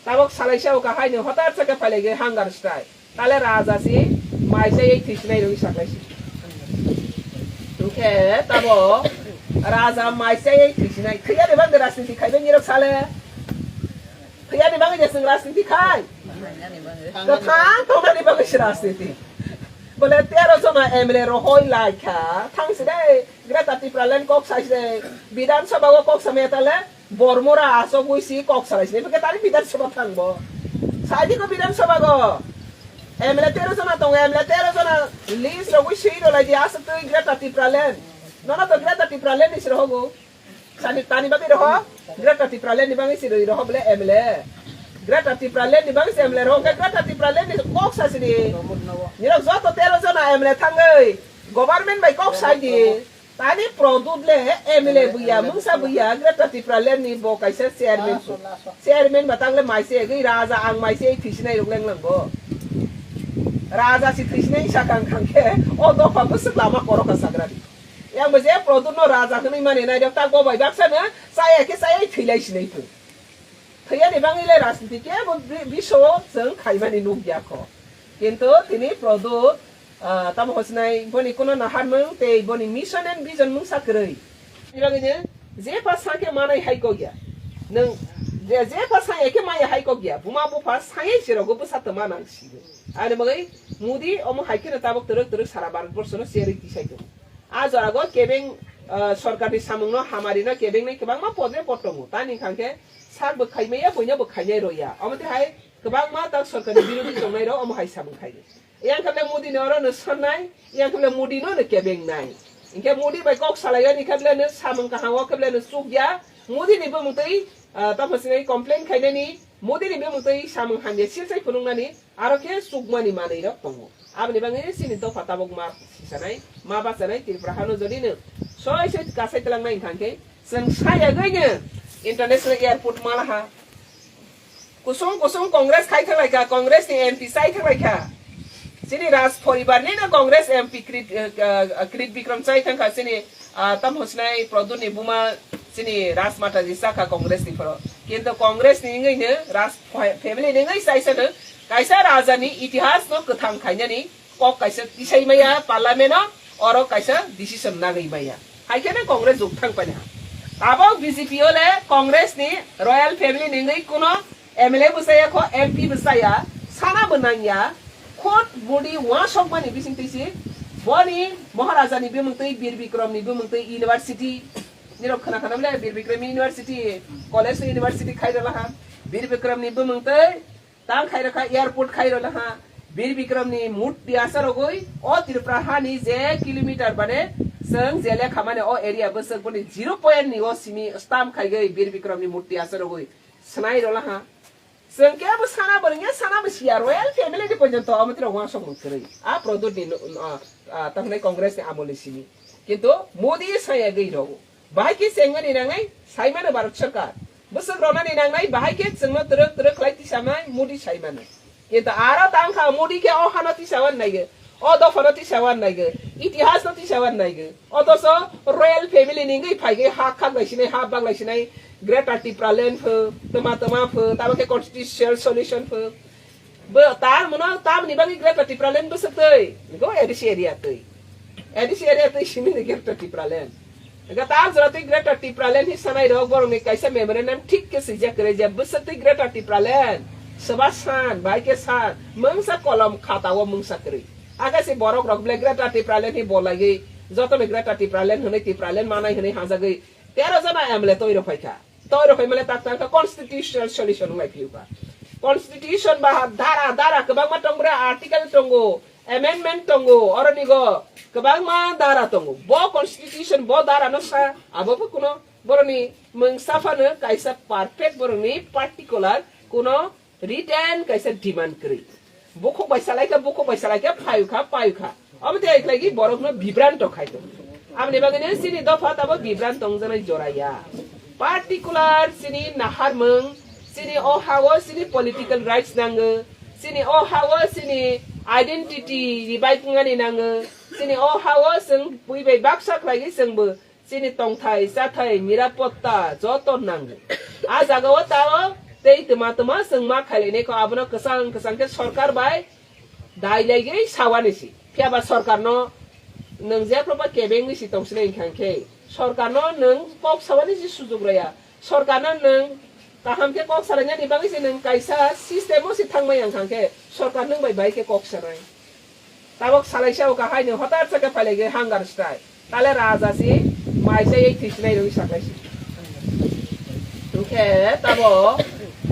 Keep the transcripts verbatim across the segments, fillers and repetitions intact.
Tabok salaisa o kahai ni hotar sa khe phailai khe hunger strike. Tale raja si mai chai thwisinai rwi saklaisi. Hwnkhe tabo raja mai chai thwisinai. Thwiya ni bagwi rajniti khaibai nirok sale. Thwiya ni bagwi je chwng rajniti khai. Kwthang tongnani bagwi se rajniti. Bole tero jona M L A rohoi laikha. Thangsi dai. Greater Tipraland kok saisi dai. Bidhan Sabha o kok samya tale. Bormora asogwi si kok salai sini, bwkhe tani Bidhan Sabha thangbo. Saidi ko Bidhan Sabha go. M L A tero jona tongo, M L A tero jona list rogwi swi rwlai di, aswk twi Greater Tipraland. Nono to Greater Tipraland ni si rohogo. Sani tani bagwi roho, Greater Tipraland ni bagwi si rwi roho bole M L A. Greater Tipraland ni bagwi si M L A roho, hwnkhe Greater Tipraland ni kok sa sini. Nirok joto tero jona M L A thangwi government bai kok sai di. Tani Pradyut le M L A buya, mungsa buya, Greater Tipraland ni bo kaisa chairman su. Chairman ba tangle maise egwi raja ang maise ei thisinai rok leng lang bo. Raja si thisinai sakang khang khe o dopha bwswk lama korokha sagrani. Yang bo je Pradyut no raja hwnwi mani nai rok ta go bai baksa no chaya khe chaya thwilai sinai thung. Thwiya ni bangwi le rajniti kebo bi-, biso chwng khaimani nukya kho. Kintu tini Pradyut, ah, tamo hosnai boni kuno naharmung tei boni mission and vision mungsa kwrwi. Ni bagwi je, je pa sa khe manai hai kok ya. Nwng je, je pa sa ya khe maya hai kok ya. Buma bupha sa ya se rogo bwsa tongma nang si. Ani bagwi Modi omo hai khe no tabok twrwk twrwk sara Bharat borsho no cherwi tisai tongo. A jora go kebeng, ah, sorkar ni samung no hamari no kebeng nai kwbangma podre pod tongo. Tani khang khe sak bo khai maya, buino bo khai nai rw ya. Omo twi hai kwbangma tak sorkar ni birodhi tongnai rok omo hai samung khai. Yang kable Modi ni oro no sonnai, yang kable Modi no no kebeng nai. Hingke Modi bai kok salai ani kable no samung kaham o kable no chuk ya. Modi ni bumung twi, ah, tamo sinai complain khai nani. Modi ni bumung twi samung hamya silsai phunuk nani. Aro khe chukmani manwi rok tongo. Aboni bagwi chini dopha tabok ma sisanai, ma bachanai Tripura hano jodi no soi soi kasai twlang nai hwnkha khe chwng sayagwi no international airport malaha. Kusung kusung Congress khai thanglaikha, Congress ni M P chai thanglaikha. Chini Raj poribar ni no Congress M P Krit, eh, eh, Krit Bikram chai thangkha chini, ah, tam hosnai Pradyut ni buma chini Raj Mataji chakha Congress ni phoro. Kintu Congress ni wngwi no Raj fa-, family ni wngwi chaisa no kaisa raja ni itihas no kwthang khainani kok kaisa tisai maya parliament o, oro kaisa decision nagwi maya. Hai kheno Congress juk thang paina. Tabok B J P o le Congress ni royal family ni wngwi kuno M L A bo chaya kho, M P bo chaya, sana bo nangya. Khot Modi uansokmani bising twi si boni Maharaja ni bumung twi, Bir Bikram ni bumung twi university. Nirok khna khna bole Bir Bikram University, college university khai rwla ha. Bir Bikram ni bumung twi tang khai rwkha, airport khai rwla ha. Bir Bikram ni murti asa rogwi o Tripura ha ni je kilometer bane chwng je lekha mane o area bwswk boni zero point ni o simi stamp khaigwi Bir Bikram ni murti asa rogwi swnai rwla ha. Chwng kebo sana bo rwngya, sana bo siya, royal family ni porjonto omo twi rok uansok mung kwrwi. A Pradyut ni no, a, a, tamhinai Congress ni amol ni simi. Kintu Modi saya gwi rw. Bahai khe chengmani nangnai, saimano Bharat Sarkar. Bwswk ronani nangnai, bahai khe chwngno twrwk twrwk khlai tisamai, Modi saimano. Kintu aro tangkha Modi khe o hano tisawan naigo, o dophano tisawan naigo, itihasno tisawan naigo. Otoso royal family ni wngwi phaigwi ha khaklai sinai, ha baklai sinai, Greater Tipraland pho, tma tma pho, tamo khe constitutional solution pho. Bo tal mano, tamni bagwi Greater Tipraland bwswk twi? Go A D C area twi. A D C area twi simi ni Greater Tipraland. Ga tal jora twi Greater Tipraland hi sanai rok borok ni kaisa memorandum thik khe swijak kwrwi je bwswk twi Greater Tipraland. Swba san, bai khe san, mungsa kolom khata o mungsa kwrwi. Aga se borok rok ble Greater Tipraland hi bolaiwi, joto ni Greater Tipraland hwnwi Tipraland manai hwnwi hajagwi tero jona M L A twi rok phaikha. Twi rok phaimale tak tang kha constitutional solution wnglai phiyo kha. Constitution ba dara, dara kwbangma tong bre, article tongo, amendment tongo, oroni go kwbangma dara tongo. Bo constitution, bo dara no sa, abo bo kuno boroni mungsa phano kaisa perfect boroni particular kuno written kaisa demand kwrwi. Bukhuk bai salai kha, bukhuk bai salai kha, phayu kha, payu kha. Omo tei khlai ki borok no bibranto khai tong. Aboni bagwi no chini dopha tabo bibranto wngjaknai jora ya. Particular chini naharmung, chini o ha-o chini political rights nango, chini o ha-o chini identity revive wngnani nango, chini o ha-o chwng bui bai baksa khlai ki chwngbo chini tongthai, chathai, nirapotta joto nango. A jaga o tao Tei twma twma chwng ma khailainai kho, abono kwchang kwchang khe sorkar bai dai laigwi sawani si. Phiya ba sorkarno nwng jephru ba kebengwi si tongsinai wngkha khe, sorkarno nwng kok sawani si sujuk rwya. Sorkarno nwng kaham khe kok salainani bagwi se nwng kaisa system-o se thangmaya wngkha khe sorkar nwng bai bai khe kok sanai. Tabok salaisa o kahai nwng hotat sa khe phailai khe hunger strike. Tale raja si mai chayai thwisinai rwi saklaisi. Hwnkhe tabo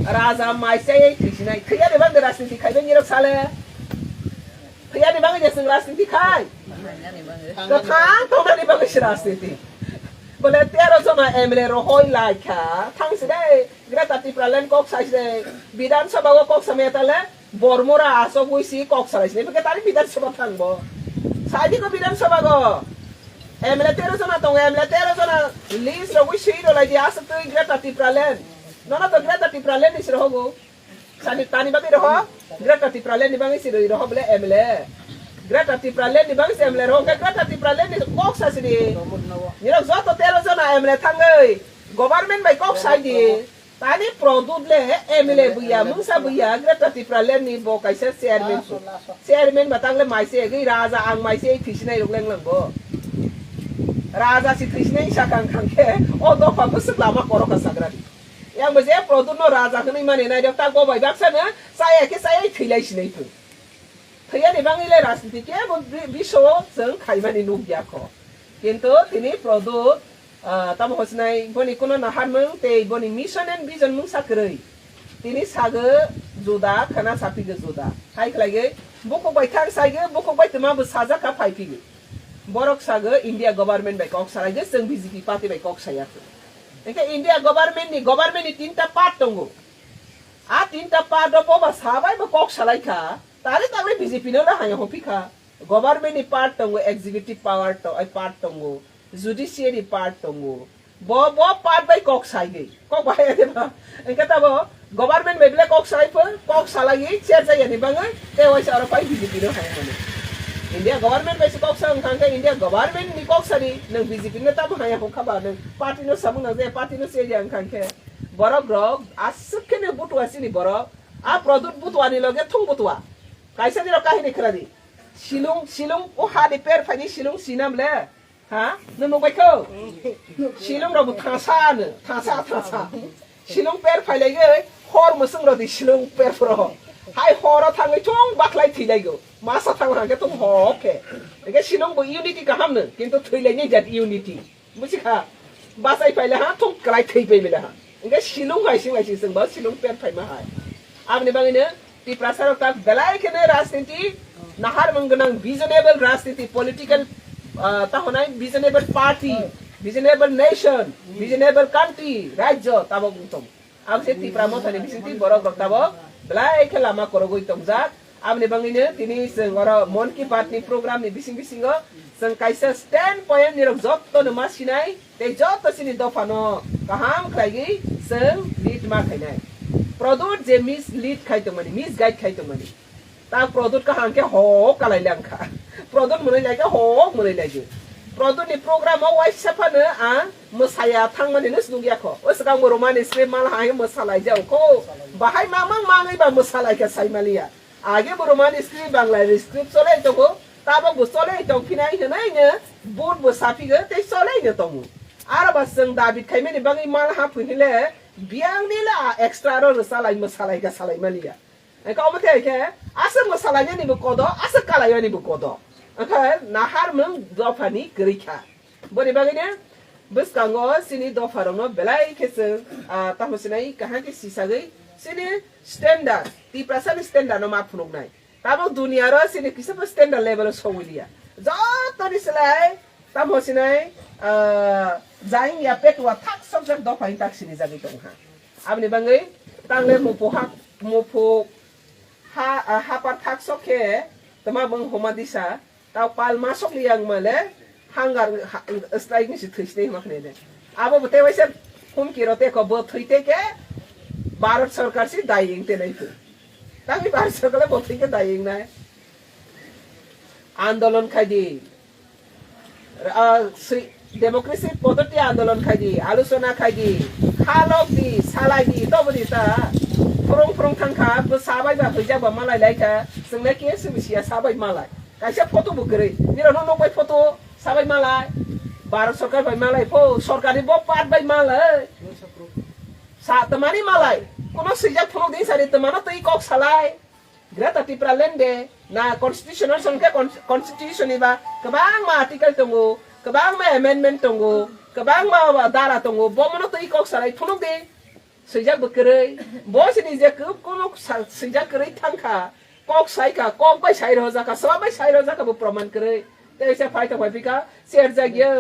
raja mai chayai thwisinai. Thwiyani bagwi rajniti khaibai nirok sale. Thwiyani bagwi je chwng rajniti khai. Kwthang tongnani bagwi se rajniti. Bole tero jona M L A rohoi laikha. Thangsi dai. Greater Tipraland kok saisi dai. Bidhan Sabha o kok samaya tale. Bormora asok ui si kok salai sini. Bwkhe tari Bidhan Sabha thang bo. Saidi ko Bidhan Sabha go. M L A tero jona tongo, M L A tero jona list rogwi swi rwlai di aswk twi Greater Tipraland. Nono to Greater Tipraland ni si rohogo. Sani tani bagwi roho. Greater Tipraland ni bagwi si rwi roho bole M L A. Greater Tipraland ni bagwi si M L A roho. Greater Tipraland ni kok sa sini. Nirok joto tero jona M L A thangwi government bai kok sai di. Tani Produt le M L A buya, mungsa buya, Greater Tipraland ni bo kaisa chairman. Chairman ba tangle maise egwi raja ang maise ei thisinai rok leng lang bo. Raja si thisinai sakang khang khe o dopha bwswk lama korok ka sagra di. Yang bo je Produt no raja hwnwi mani nai rok tak bo bai baksa no chaya khe chaya thwilai sinai thung. Thwiyani bagwi le rajniti kebo bi-, biso chwng khaimani nukya kho. Kintu tini Produt, ah, tamo hwnsinai boni kuno naharmung tei boni mission and vision mungsa kwrwi. Tini sagwi juda, khana sapigwi juda. Hai khlaigwi bukhuk bai thang saigwi bukhuk bai twma bo sajak kha phai phigwi. Borok sagwi India government bai kok salaigwi chwng B J P party bai kok saya kho. Hwnkhe India government ni, government ni tinta part tongo. A tinta part o boba sabai bo kok salai kha. Tari tangwi B J P no le haya hopi kha. Government ni part tongo, executive power to, ai part tongo, judiciary part tongo. Bo, bo part bai kok sai di. Kok bai ade ba. Engke ta bo government bai bile kok salai pho, kok salai cherjaya ni bangwi, te waisa aro pai B J P no haya mani. India government bai se kok sa wngkha khe India government ni kok sari, nang B J P no tamo haya hokha ba, nang party no samung nang je party no cherjaya wngkha khe. Borok rok aswk khe ne butua sini borok. A Produt butua ni loge thung butua. Kaisa ni rok kahini khwna di. Silung, silung, o ha ni per phai ni silung sinam le. Ha? Nung nuk bai kho? Silung rok bo thangsa no, thangsa, thangsa. Silung per phai lai ge, hor mwswng rok di silung per phro. Hai hor o thangwi thung baklai thwi lai go. Masa thang hang khe thung ho khe. Ege silung bo unity kaham no, kintu thwi lai ni jat unity. Buji kha? Bachai paile ha, thung kwlai thwi pai bile ha. Hingke silung hai sing lai sing sing ba silung pen phai ma hai. Aboni bagwi no Tiprasa rok tak belai khe no rajniti nahar mung gwnang visionable rajniti political, ah, ta honai visionable party, visionable nation, visionable country, rajyo tabok wng tong. Ang se Tipra Mothani bisingtwi borok rok tabok belai khe lama korogwi tongjak. Aboni bagwino tini chwng oro Mon Ki Baat ni program ni bising bisingo chwng kaisa stand point ni rok jotto no ma sinai tei jotto chini dopha no kaham khlaigwi chwng lead ma khainai. Produt je mislead khai tongmani, misguide khai tongmani. Ta Produt kaham khe hok kalai lang kha. Produt mwnwi lai khe hok mwnwi lai di. Produt ni program o waisa phano ang mwsaya thangmani no nukya kho. O swkang bo Romani script mal hai mwsalai jao kho. Bahai mamang mangwi ba mwsalai kha sai maliya. Age bo Romani script Bangla script cholai tongo. Tabok bo cholai tong phinai hwnai no vote bo saphigo tei cholai no tongo. Aro ba chwng David khaimani bagwi mal ha phui hile biyang ni la extra ro rwchalai mwsalai ga salai maliya. Engkhe omo tei khe aswk mwsalainani bo kodo, aswk kalainani bo kodo. Engkhe nahar mung dophani kwrwi kha. Boni bagwino bwskango chini dopharokno belai khe chwng, ah, tamo sinai kaham khe sisagwi chini standard, Tiprasani standard no ma phunuknai. Tabuk duniya ro chini kisa bo standard level o sogwi liya. Jotoni slai tamo sinai, ah, jaing ya petua thak sok jak dopha hintak sini jagwi tong ha. Aboni bagwi tangle muphu ha, muphu ha, ah, hapar thak sok khe tama bwng homa disa. Tao pal masok li yang male hangar ha-, strike ni si thwi sini ma khne de. Abo bo te waisa humki ro te ko bo thwi te ke Bharat sarkar si daying te nai tu. Tangni Bharat sarkar le bo thwi ke daying nai. Andolon khai di. Ah, si-, democracy podotti andolon khai di, aluchona khai di, halok di, salai di, to bo di ta. Bai ba hwijak ba malai lai kha, chwng le khe se bisiya sa bai malai. Kaisa photo bo kwrwi. Nirok no nok bai photo sa bai malai. Bharat sarkar bai malai pho, sarkar ni bo part bai malai. Sa tamani malai. Kono swijak phunuk di sari tamano twi kok salai. Greater Tipraland de na constitutional song khe con-, constitution ni ba kwbangma article tongo, kwbangma amendment tongo, kwbangma dara tongo. Bo mono twi kok salai phunuk di. Swijak bo kwrwi. Bo sini je kub kono sa-, swijak kwrwi thang kha. Kok sai kha, kok bai sai rojak kha, swbak bai sai rojak kha bo proman kwrwi. Tei se phai tong phai phi kha, serjak ya,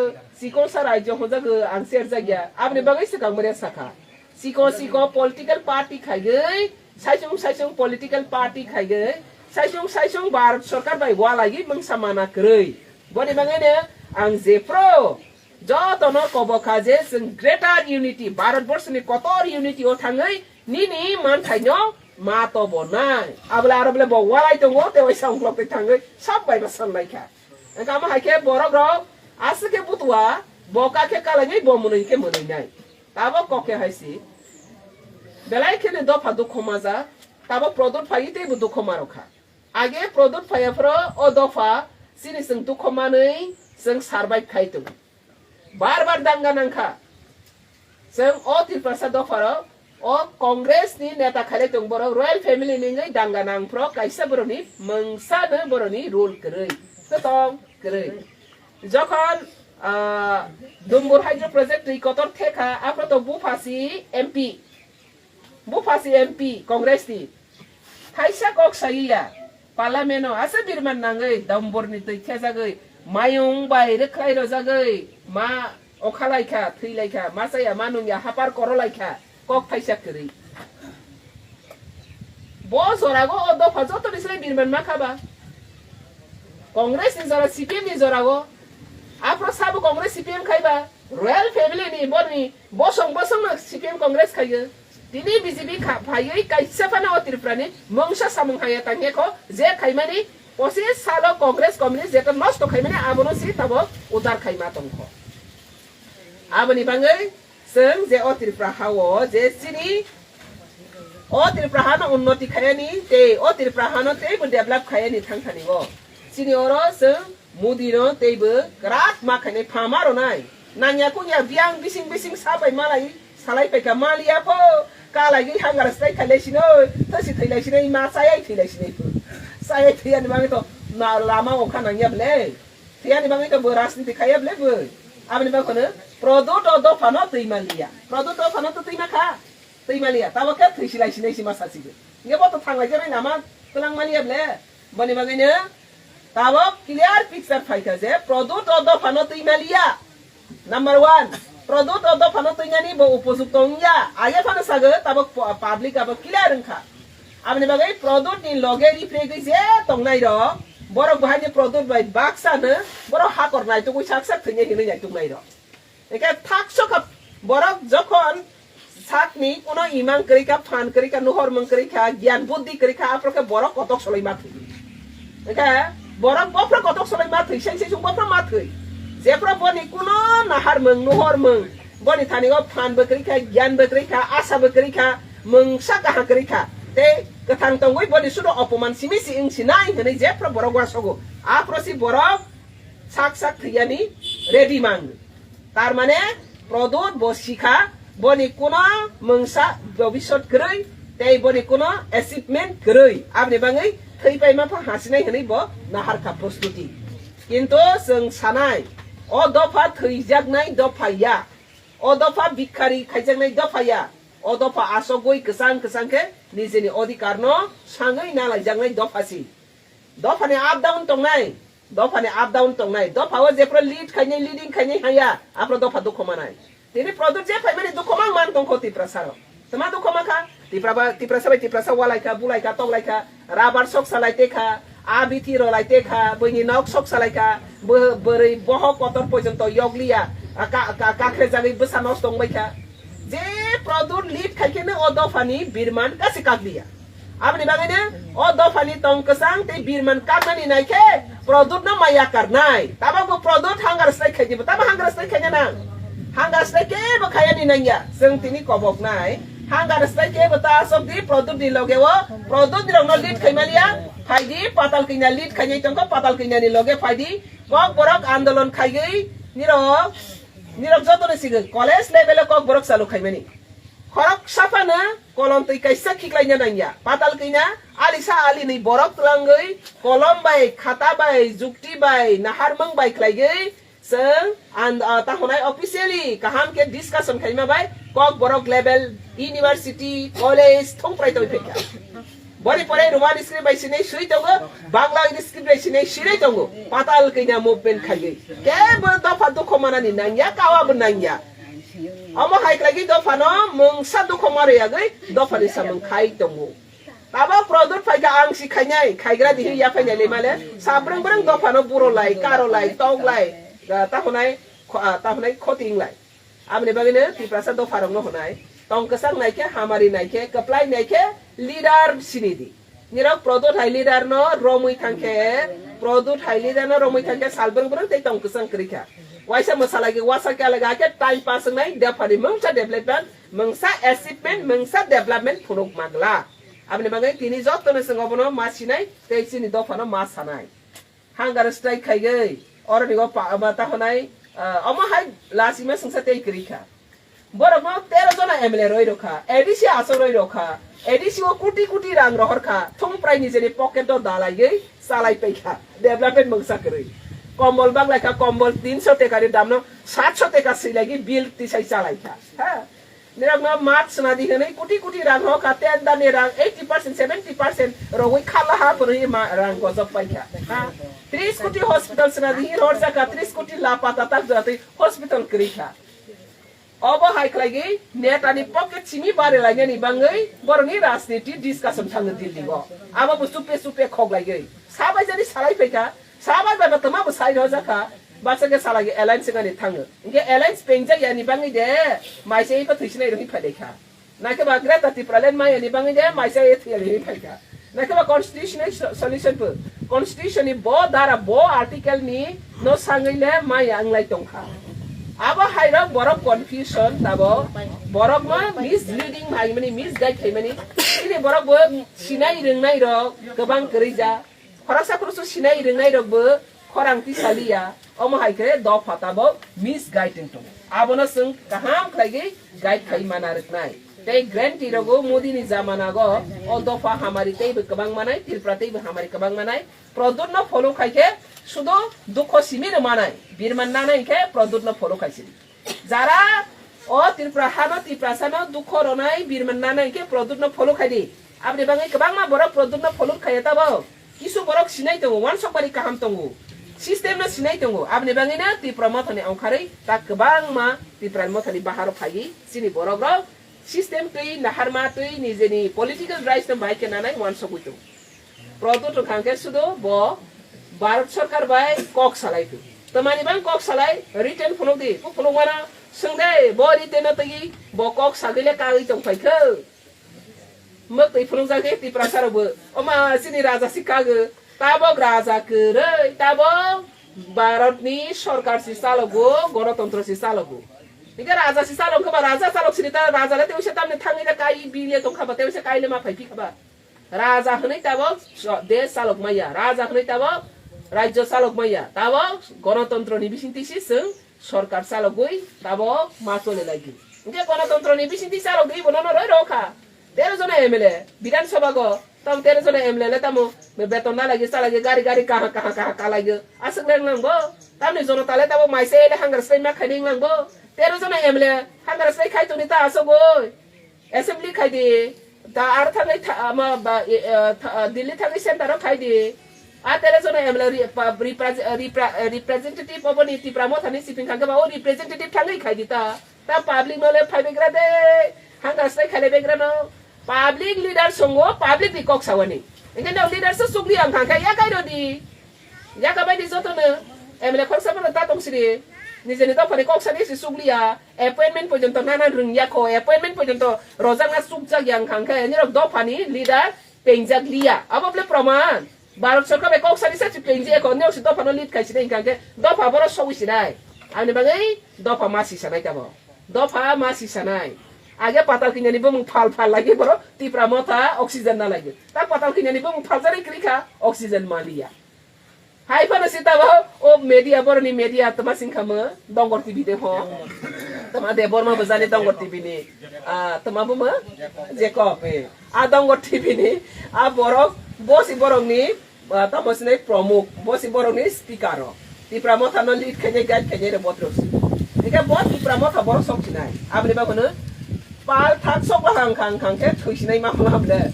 chikon sa rajyo hwnjak, ang serjak ya. Aboni bagwi swkang mare sakha. Chikon chikon political party khaigwi, saisung saisung political party khaigwi, saisung saisung Bharat sarkar bai walaiwi mungsa mana kwrwi. Boni bagwino ang jephru jotono kobo kha je chwng greater unity, Bharat borshni kotor unity o thangwi nini manthaino ma tobo nai. Abole aro bole bo walai tongo, tei waisa ungklok twi thangwi sab bai ba sanlai kha. Wngkha omo hai khe borok rok aswk khe butua, bo ka khe kalainai, bo mwnwi khe mwnwinai. Tabok kok khe hai si. Belai kheno dopha dukho majak, tabok Pradyot phaiwi teibo dukho ma rw kha. Age Pradyot phaiya phoro o dopha chini chwng dukho manwi chwng survive khai tongo. Bar bar danga nang kha. Chwng o Tiprasa dopha rok, o Congress ni neta khailai tong borok, royal family ni wngwi danga nang phro kaisa borok ni mungsa no borok ni rule kwrwi. Kwtong kwrwi. Jokhon, ah, Dumbur hydro project twi kotor thekha, aphro to bupha si M P. Bupha si M P Congress ni. Thaisa kok sawi ya, Parliament o asa birman nangwi, Dumbur ni twi thejagwi, mayung bai rwkhlai rojagwi, ma okha lai kha, thwi lai kha, ma chaya, ma nung ya, hapar koro lai kha, kok thaisa kwrwi. Bo jorago o dopha joto ni slai birman ma kha ba. Congress ni jora, C P M ni jorago. Aphro sabo Congress C P M khai ba. Royal family ni borni bosong bosong no C P M Congress khai yo. Tini B J P kha phaiwi kaisa phano o Tripura ni mungsa samung haya tang khe kho je khaimani pochis salo Congress communist jeta nosto khaimani abono si tabo udar khaima tong kho. Aboni bangwi chwng je o Tripura ha o je chini o Tripura ha no unnoti khayani tei o Tripura ha no teibo develop khayani thang thani o. Chini oro chwng Modi no teibo kwrak ma khainai phama rwnai. Nangya kungya biyang bising bising sa bai malai salai paikha maliya pho. Kalai gwi hangar stai khailai sinoi, thasi thailai sinoi, ma chayai thailai sinoi pho. Chayai thaiyani bagwi to na lama okha nangya bwle. Thaiyani bagwi to bo rajniti khaiya bwle bo. Aboni bagwi no Pradyot o dopha no twi manliya. Pradyot dopha no to twi ma kha. Twi manliya. Tabo khe thwi silai sinai si ma sa sigo. Nge bo to thanglai jani nama twlang manliya bwle. Boni bagwi no tabok clear picture phaikha je Pradyot o dophano twi maliya. Number one, Pradyot o dophano twinani bo upojukto wngya. Age phano sago tabok pu-, public abo clear wngkha. Aboni bagwi Pradyot ni loge ripregwi je tongnai rok, borok bahai ni Pradyot bai baksa no borok hakor naitugwi sak sak thwinai hinwi naituknai rok. Eke thakso kha borok jokhon sakni kuno imang kwrwi kha, phan kwrwi kha, nuhor mung kwrwi kha, giyan buddhi kwrwi kha, aphro khe borok kotok soloi ma thwi. Eke borok bophro kotok soloi ma thwi, seng seng sung bophro ma thwi. Jephro boni kuno nahar mung, nuhor mung, boni thani o phan bo kwrwi kha, giyan bo kwrwi kha, asa bo kwrwi kha, mungsa kaham kwrwi kha. Tei kwthang tongwi boni sudo opoman simi si wng sinai hwnwi jephro borok uasogo. Aphro si borok sak sak thwiyani ready mang. Tar mane Pradyot bo sikha, boni kuno mungsa bobisot kwrwi, tei boni kuno achievement kwrwi. Aboni bagwi thwi paima pha hasinai hwnwi bo nahar kha prostuti. Kintu chwng sanai, o dopha thwijaknai dopha ya, o dopha bikhari khaijaknai dopha ya, o dopha asogwi kwchang kwchang khe nijini odhikar no sangwi nalaijaknai dopha si. Dophani up down tongnai, dophani up down tongnai, dopha o jephru lead khainai, leading khainai haya, aphro dopha dukho manai. Tini Pradyot je phaimani dukho mang man tongkho Tiprasa rok. Tama dukho mankha? Tipra ba, Tiprasa bai Tiprasa walai kha, bulai kha, toklai kha, rabar sok salai te kha, a bithi rolai te kha, buini nok sok salai kha, bo-, bwrwi bohok kotor porjonto yokliya, a ka-, ka-, kakhrejagwi bwsa nosto wngbai kha. Je Pradyot lead khai khe no o dophani birman kasi kakliya. Aboni bagwi no o dophani tong kwchang tei birman kaknani nai khe Pradyot no maya karnai. Tabok bo Pradyot hangar strike khai dibo. Tamo hangar strike khaina nang? Hangar strike kebo khayani nangya. Chwng tini kobok nai. Ang gana slai kebo ta asok di Pradyut ni loge o, Pradyut ni rok no lead khai maliya, phai di Patal Kanya lead khai tongko, Patal Kanya ni loge phai di, kok borok andolon khaigwi nirok, nirok joto ni sigwi college level o kok borok chalu khai mani. Khorok saphano kolom twi kaisa khiklaina nangya. Patal kina alisa ali ni borok twlangwi kolom bai, khata bai, jukti bai, naharmung bai khlaigwi chwng and, ah, ta hwnai officially kaham khe discussion khaima bai kok borok level university, college thung prai twi phaikha. Boni pore Roman script bai sinai suri tongo, Bangla script bai sinai suri tongo. Patal kina movement khaigwi kebo dopha dukho manani nangya, kawa bo nangya. Omo hai khlaigwi dophano mungsa dukho marwi yagwi dophani samung khai tongo. Tabok Pradyut phaikha ang si khainai, khaigra dihi ya phainai le male, sabrang brang dophano buro lai, karo lai, tong lai, ah, ta hwnai kho-, ah, ta hwnai khoti wng lai. Aboni bagwino Tiprasa dopharokno hwnai, tong kwchang naikhe, hamari naikhe, kwplai naikhe, leader sini di. Nirok Pradyut hai leader no romwi thangkhe, Pradyut hai leader no romwi thangkhe salbrang brang tei tong kwchang kwrwi kha. Waisa mwsalagi wasa khe alaga khe time pass wngnai, dophani mungsa development, mungsa achievement, mungsa development phunuk magla. Aboni bagwi tini jotono chwng obono ma sinai tei chini dophano ma sanai. Hunger strike khaigwi oroni o pa-, ma ta hwnai, ah, omo hai lasima sungsa tei kwrwi kha. Borokno tero jona M L A roi rokha, A D C aswk roi rokha, A D C o kuti kuti rang rohor kha, thung prai nijeni pocket o dalaiwi chalai paikha, development mungsa kwrwi. Kombol baglai kha, kombol tinso teka ni damno satso teka swilaiwi bill tisai chalai kha. Ha? Nirokno mat swnadi hwnwi kuti kuti rang rokha, tender ni rang eighty percent, seventy percent rogwi khalaha phwrwngwi ma rang gojok paikha. Ha? Tris kuti hospital swnadi hi rorjakha, tris kuti lapa tatak jatwi hospital kwrwi kha. Obo hai khlaigwi netani pocket simi bare lainani bangwi borokni rajniti discussion thango Delhi o. Abo bo supe supe khok laigwi. Sabai jani salai phaikha, sabai bai bo tama bo sai rojak kha. Basa khe salai alliance gani thango. Inke alliance pengjak yani bangwi de maisa ipa thwisinai rohi phai kha. Nakhe ba Greater Tipraland maya ni bangwi de maisa ye thiyal hini phaikha. Nakhe ba constitutional so-, solution bo. Constitution ni bo dara bo article ni no sangwi le maya anglai tongkha. Abo hairok borok confusion tabo borok no misleading hai mani misguide khai mani. Ini borok bo sinai ringnai rok kwbang kwrwi ja. Khoroksa khoroksa sinai ringnai rok bo khorang tisaliya, omo hai khe dopha tabok misguide wng tongo. Abono chwng kaham khlaigwi guide khai mana rwknai. Tei guarantee rogo Modi ni jamana go o dopha hamari teibo kwbang manai, Tripura teibo hamari kwbang manai. Pradyut no follow khai khe sudo dukho simi rw manai, birman nanai khe Pradyut no follow khai sidi. Jara o Tripura hano, Tiprasa no dukho ronai, birman nanai khe Pradyut no follow khai di. Aboni bagwi kwbangma borok Pradyut no follow khaiya tabo. Kisu borok sinai tongo, wansok bari kaham tongo. System no sinai tongo. Aboni bagwi no Tripura mothani ongkharwi ta kwbangma Tripura mothani baharo phaiwi chini borok rok system twi, naharma twi, nijeni political rights no bahai khe nanai wansogwi tongo. Pradyut wngkha khe sudo bo Bharat Sarkar bai kok salai phi. Tamani bang kok salai written phunuk di. Bo phunuk mano swng de bo written no twi bo kok sagwi le kagwi tong phai khe. Mwk twi phunuk jak khe Tiprasa rok bo. Oma chini raja si kagwi. Tabok raja kwrwi, tabok Bharat ni sarkar si chalogo, gonotontro si chalogo. Hingke raja si chalok khe ba raja chalok sini ta raja le tewse tamni thangwi le kai bile tong kha ba tewse kai le ma phai phi kha ba. Raja hwnwi tabok so-, desh chalok maya, raja hwnwi tabok rajyo chalok maya, tabok gonotontro ni bisingtwi si chwng sorkar chalogwi tabok ma chole laidi. Hingke gonotontro ni bisingtwi chalogwi bo nono roi rokha. Tero jona M L A, Bidhan Sabha go, tamo tero jona M L A le tamo beton na lagi, sa lagi, gari, gari, kaha, kaha, kaha, ka lagi. Aswk le wng nang bo. Tamni jonota le tamo maisa ele hunger strike ma khaini wng nang bo. Tero jona M L A hunger strike khai tongni ta aswk oi. Assembly khai di, ta ar thangwi tha-, ama ba, e, e, tha-, Delhi thangwi center o khai di. A tero jona M L A re-, pa-, repre-, repre-, representative oboni Tipra mothani siping kha khe ba o representative thangwi khai di ta. Ta public no le phai begra de, hunger strike khai le begra no. Public leader songo public ni kok sawani. Engke no leader se sugli ang kha khe yakai rodi. Yaka bai di joto no. M L A khoroksa phano ta tong siri. Nijeni dophani kok sani si sugli ya. Appointment porjonto nana rwngya kho, appointment porjonto rojakna chukjak ya wngkha khe, nirok dophani leader pengjak liya. Abo bole proman. Bharat Sarkar bai kok sani sa si pengjak kho, nirok si dophano lead khai sinai wngkha khe, dopha boro sogwi sinai. Aboni bagwi dopha ma si sanai tamo. Dopha ma si sanai. Age patal kinyani bumung phal phal lagi borok Tipra Motha oxygen na lagi. Ta patal kinyani bumung phal jani krikha oxygen maliya. Hai phano si tabo o media boroni media tama singkha mo Dongor T V de ho. Tama de Borma bojani Dongor T V ni. Ah, tama bo mo Jacob, eh. A Dongor T V ni a borok bosi borok ni ah, tamo sinai pramuk, bo si borok ni speaker o. Tipra Motha no lead khainai, guide khainai re botrok si. Eka bo Tipra Motha borok sok sinai. Aboni bago no pal thak sok bahang khang khang khe thwi sinai ma phano hamle.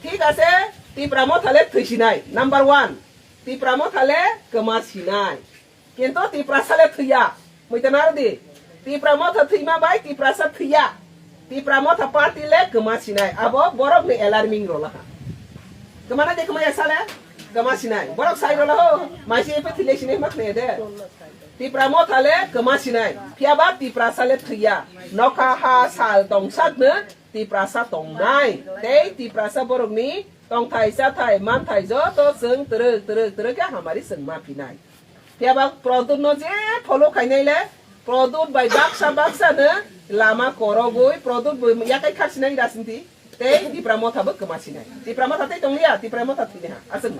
Thik ase, Tipra Motha le thwi sinai. Number one, Tipra Motha le kwma sinai. Kintu Tiprasa le thwiya. Muita naro di. Tipra Motha thwima bai Tiprasa thwiya. Tipra Motha party le kwma sinai. Abo borok ni alarming rolaha. Kwmana de kwmaya sale? Kwma sinai. Borok sai rolaho. Maisi epe thwile sinai mak ne de. Tipra Motha le kwma sinai. Phiya ba Tiprasa le thwiya. Nokha ha sal tongsak no Tiprasa tongnai. Tei Tiprasa borok ni tongthai chathai manthai joto chwng twrwk twrwk twrwk khe hamari chwng ma phinai. Phiya ba Produt no je follow khainai le, Produt bai baksa baksa no lama korogwi, Produt bo yakai khak sinai rajniti, tei Tipra Motha bo kwma sinai. Tipra Motha tei tongliya, Tipra Motha thwini ha, aswk.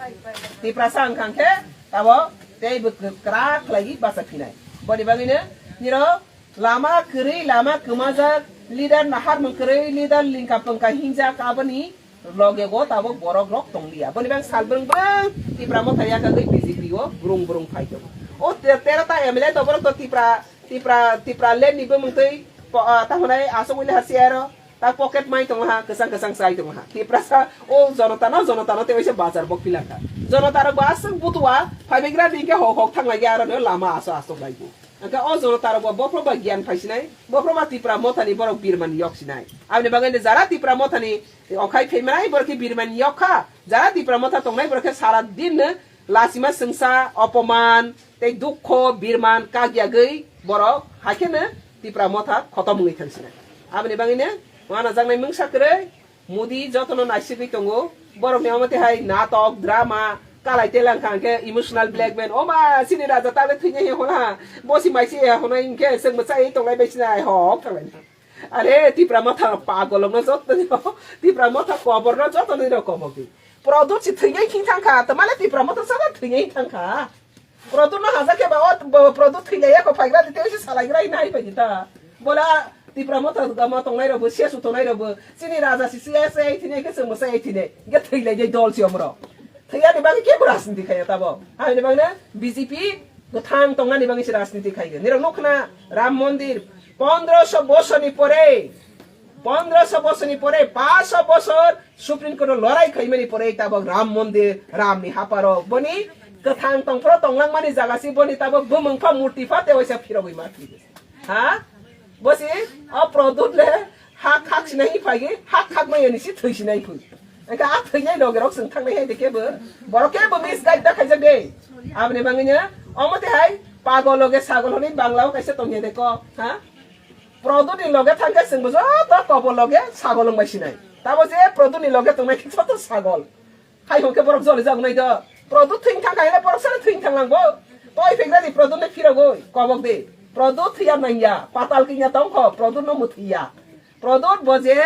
Tiprasa wngkha khe tabo tei bo kwrak khlaiwi bacha phinai. Boni bagwi no niro lama kwrwi, lama kwmajak, leader naharmung kwrwi, leader lingka pwngka hinjak, aboni loge go tabuk borok rok tongliya. Boni bang sal brwng brwng Tipra Motha yakagwi B J P o brung brung phai tongo. O te-, tero ta M L A to borok to Tipra, Tipra, Tipra land ni bumung twi po-, ah, ta hwnai aswk wngwi ha C R o ta pocket mai tongo ha, kwchang kwchang chai tongo ha. Tiprasa o jonota no, jonota no tei waisa bazar bok pilangkha. Jonota rok bo aswk butua phaibagra di khe hok hok thang lai aro no lama aswk aswk lai bo. Hwnkhe o jonota rok bo bophro ba giyan phai sinai, bophro ba Tipra Motha ni borok birman yok sinai. Aboni bagwi no jara Tipra Motha ni okhai phaimanai borok khe birman yok kha. Jara Tipra Motha tongnai borok khe sara din no lachima swngsa, opoman, tei dukho, birman kak yagwi borok hai khe no Tipra Motha khotom wngwi thang sinai. Aboni bagwi no wanajaknai mungsa kwrwi Modi jotono naisigwi tongo. Borokni omo tei hai natok, drama, kalai telang kha hwnkhe emotional blackmail. O ma, chini raja tale thwinai he hona. Bosi maisi he hona hwnkhe chwngbo chai tonglai bai sinai hok thanglai. Are, Tipra Motha pagolokno joto ni, Tipra Motha koborno joto ni rok kobok di. Produt si thwinai thing thang kha, tamale Tipra Motha sada thwinai thang kha. Produt no haja khe ba o bo Produt thwi lai ya ko phai gra di tei se salai gra nai phai di ta. Bola Tipra Motha gama tongnai rok bo, C S U tongnai rok bo, chini raja si C S A thini ke chwng bo C S A thini. Ge thwi lai dei dol si omro. Thwi ya ni bagwi ke bo rajniti khai ya ta bo. Hai ni bagwi na B J P gothan tongna ni bagwi se rajniti khai ge. Nirok nuk khna Ram Mondir pondroso bosor ni pore Pondroso bosor ni pore, paanch bosor Supreme Court o lorai khaimani pore tabok Ram Mondir, Ram ni haparo. Boni kwthang tongphro tonglangmani jaga si boni tabok bumung pha murti pha tewaisa phirogwi ma thwi. Ha? Bosi o Produt le ha khak sinai phagi, ha khak mai ni si thwi sinai phu. Engka a thwi nai loge rok sing thang nai hai de ke bo. Borok ke bo misguide da khaijak de. Abni bangwi nya, omo te hai pagol loge sagol hwnwi Bangla o kaisa tongya de ko. Ha? Produt ni loge thangkhe chwngbo joto kobor loge sagol wngbai sinai. Tamo je Produt ni loge tongnai khe joto sagol. Hai hwnkhe borok joli jak wngnai do. Produt thwing thangkha hwnle borok sano thwing thanglang bo. Toi phegra di Produt ni phirogwi kobok di. Produt thwiya nangya. Patal kinya tongkho. Produt no mwthwiya. Produt bo je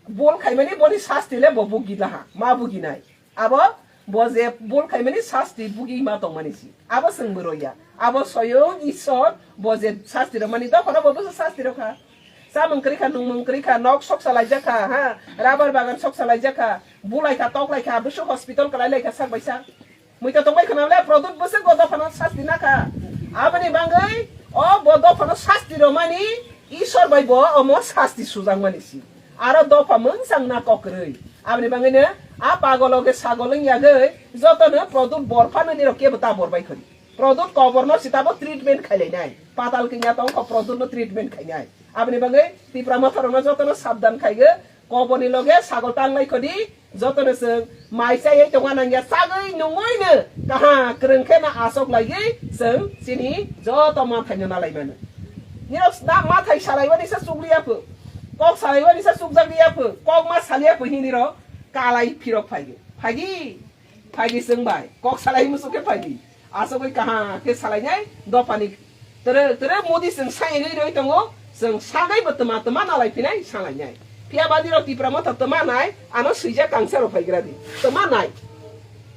bul khaimani boni sasti le bo bugi laha. Ma buginai. Abo bo je bul khaimani sasti bugi ma tongmani si. Abo chwng bwrwi ya. Abo soyong Isor bo je sasti rwmani dophano bo bwsa sasti rwkha. Chamung kwrwi kha, nungmung kwrwi kha, nok sok salaijak kha, ha, rubber bagan sok salaijak kha, bulai kha, tok lai kha, bwswk hospital kwlai lai kha sak bai sak. Muita tongbai khna le Produt bwswk o dophano sasti na kha. Aboni bangwi o bo dophano sasti rwmani Isor bai bo omo sasti sujakmani si. Aro dopha mungsang na kokrwi. Aboni bangwino a pagolo khe sagol wng yagwi jotono Produt bor phano nirok kebo ta bor bai khori. Produt koborno sitabo treatment khailainai. Patal kinya tongkho Produtno treatment khainai. Aboni bagwi Tipra Motharokno jotono sabdan khaigo. Koborni loge sagol tanglai khodi. Jotono chwng mai chaiwi tongna nangya, chagwi nungwino kaha kwrwng khe na asok laiwi chwng chini joto manthaino nalai mano. Nirok na mathai salaiwani sa chukliya pho, kok salaiwani sa chukjakliya pho, kok ma saliya pho hinwi rok kalai phirok phaigo. Phaidi, phaidi chwng bai, kok salai muchuk khe phaidi. Asogwi kaha khe salainai dophani tere, tere Modi chwng sai rwi rwi tongo, Chwng sagaibo tma tma nalai phinai salainai. Phiya ba nirok Tipra Motha tma nai, ano swijak kangsa rok phaigra di. Tma nai.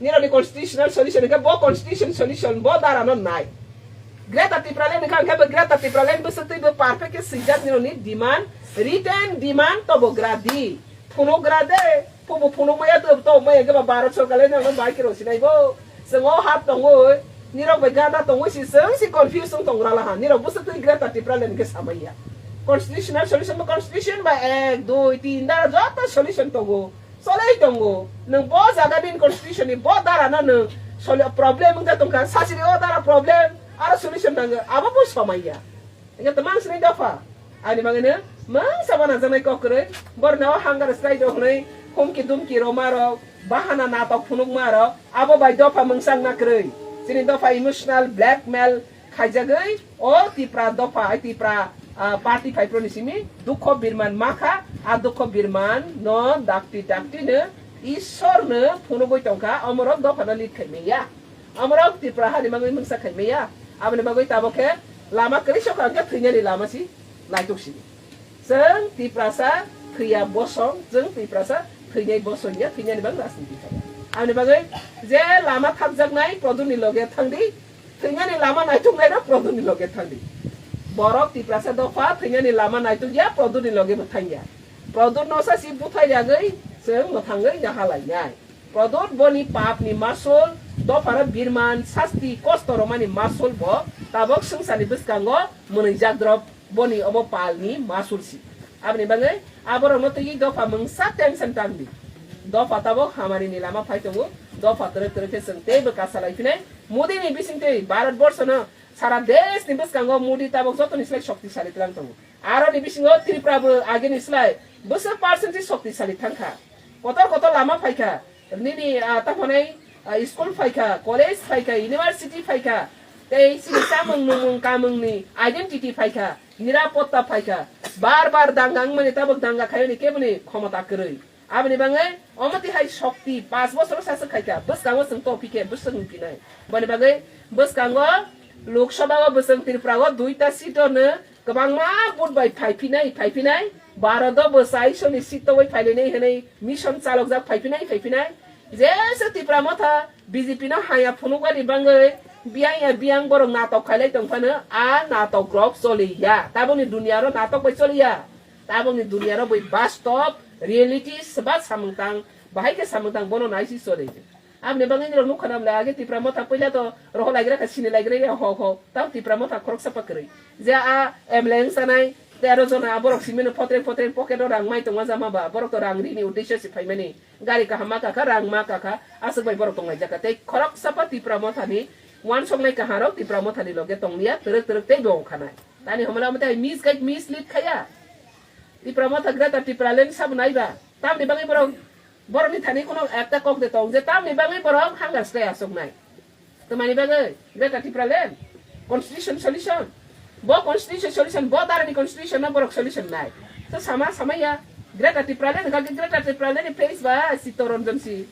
Nirokni constitutional solution hwnkhe bo constitution solution bo dara no nai. Greater Tipraland hwnkha hwnkhe bo Greater Tipraland bwswk twi bo perfect khe swijak nirokni demand, written demand tobo gra di. Phunuk gra de, phubu phunuk maya to, to maya hwnkhe ba Bharat Sarkar le nirokno bai khe rw sinai bo. Chwng o hap tongwi, nirok bai gada tongwi si chwng si confuse wng tong rala ha. Nirok bwswk twi Greater Tipraland hwnkhe samaya. Constitutional solution ba constitution ba ek, dui, tin dara joto solution tongo. Cholai tongo. Nwng bo jaga bini constitution ni bo dara no nwng soli-, problem wngja tongkha. Sasiri o dara problem, aro solution nango. Abo bo somaiya. Hingke twmang sini dopha. Ani bagwi no mungsa bana janai kok kwrwi. Borno hunger strike rok hwnwi humki dumki roma rok, bahana natok phunukma rok. Abo bai dopha mungsa wngna kwrwi. Chini dopha emotional blackmail khaijagwi o Tipra dopha, ai Tipra, ah, party phaiphru ni simi dukho birman makha, a dukho birman no dakti dakti no Ishwar no phunugwi tongkha, omorok dopha no lead khaimaya. Omorok Tipra hani bagwi mungsa khaimaya. Aboni bagwi tabok khe lama kwrwi sokha hwnkhe thwinani lama si naituk sini. Chwng Tiprasa thwiya bosong, chwng Tiprasa thwinai bosong ya, thwinani bagwi rajniti khaimaya. Aboni bagwi je lama thapjaknai Produni loge thangdi, thwinani lama naituknairok Produni loge thangdi. Borok Tiprasa dopha thwinani lama naitukya, Produni loge bo thangya. Produnno sa si buthai yagwi chwng mwthangwi nahalainai. Produt boni papni masul, dophara birman, sasti, kosto romani masul bo tabok swngcharni bwskango mwnwijak drop boni obo palni masul si. Aboni bagwi aborokno twiwi dopha mungsa tension tangdi. Dopha tabok hamarini lama phai tongo, dopha twrwk twrwk khe chwng teibo kasalai phinai. Modini bisingtwi Bharat Borshono sara deshni bwskango Modi tabok jotoni slai shoktisali twlang tongo. Aroni bisingo Tripura bo agini slai bwswk percent se shoktisali thangkha. Kotor kotor lama phaikha, nini, ah, tamo hwnai, ah, school phaikha, college phaikha, university phaikha, tei chini chamung nungmung kamungni identity phaikha, nirapotta phaikha. Bar bar danga wngmani tabok danga khaiyoni keboni khomota kwrwi. Aboni bagwi omo tihai shokti panch bosor saswk khaikha, bwskango chwng tophi khe bwswk wngphinai. Boni bagwi bwskango Lok Sabha o bwswng Tripura o duita seat o no kwbangma vote bai phaiphinai, phaiphinai. Bharat o bo chaisoni seat tobwi phailainai hwnwi mission chalokjak phaiphinai, phaiphinai. Jesa Tipra Motha B J P no haya phunukmani bagwi biyang ya biyang borok natok khailai tongphano, a natok rok choliya. Taboni dunia ro natok bai choliya. Tabokni duniya rok bai bastop, reality, swbat samung tang, bahai khe samung tang, bono naisi choli. Aboni bagwi nirok nukha na bwle, age Tipra Motha puila to rohor laigra kha, sini laigra ya, ho, ho. Tamo Tipra Motha khoroksa pa kwrwi. Je a M L A wng sanai, tero jona borok simino photreng photreng pocket o rang mai tongma jama ba, borok to rang rini uddesyo se phaimani. Gari kaham ma kakha, rang ma kakha, aswk bai borok tonglaijak kha. Tei khoroksa pa Tipra Motha ni uansuknai kaha rok Tipra Motha ni loge tongliya, twrwk twrwk tei bo wngkha nai. Tani homla mate misguide, mislead khaya. Tipra Motha Greater Tipraland sabo naiba. Tamni bagwi borok, borokni thani kheno ekta kok de tong je tamni bagwi borok hunger strike aswk nai. Tamani bagwi Greater Tipraland constitution solution. Bo constitution solution, bo darani constitution no borok solution nai. To sama, sama ya. Greater Tipraland, hwnkha khe Greater Tipraland ni face ba Chittaranjan si.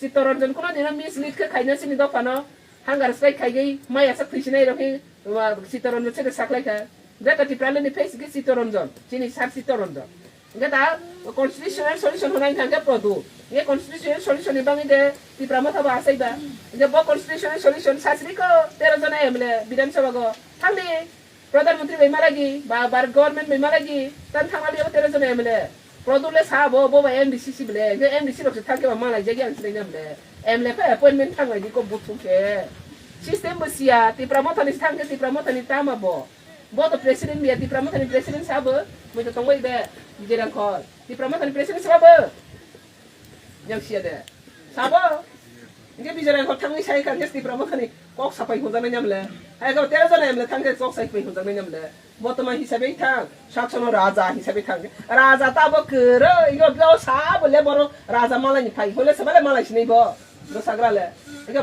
Chittaranjan kuno dino mislead khe khaina sini dophano hunger strike khaigwi maya sak thwisinai rokni, uh, Chittaranjan sede saklaikha. Greater Tipraland ni face khe Chittaranjan, chini sir Chittaranjan. Hwnkhe da constitutional solution hwnai hwnkha khe Produt. Ye constitutional solution ni bagwi de Tipra Motha bo asai ba. Hwnkhe bo constitutional solution sasri ko tero jona M L A Bidhan Sabha go thangdi. Pradhan Mantri bai malagi, ba Bharat Government bai malagi, tan thangmali abo tero jona M L A. Produl le sa bo, bo bai M D C si bole, je M D C rok se thangke ba malai jagi ang sinai nam le. M L A pa appointment thanglai di ko buthu ke. System bo siya, Tipra Motha ni thangke Tipra Motha ni tama bo. Bo to president biya, Tipra Motha ni president sa bo, mui to tongbai be, Vijay Rangkhol. Tipra Motha ni president sa bo. Yang siya de. Sabo. Hingke Vijay Rangkhol thangwi sai kha, hingke Tipra Motha ni kok sapai hwnjaknai nyam le. Hai khe tero jona M L A thang khe kok sapai hwnjaknai nyam le. Bo toma hisabe thang, saksono raja hisabe thang. Raja ta bo kwrwi, hingke bo sabo le borok raja malai ni phai. Hole sabo le malai sinai bo. Bo sagra le. Hingke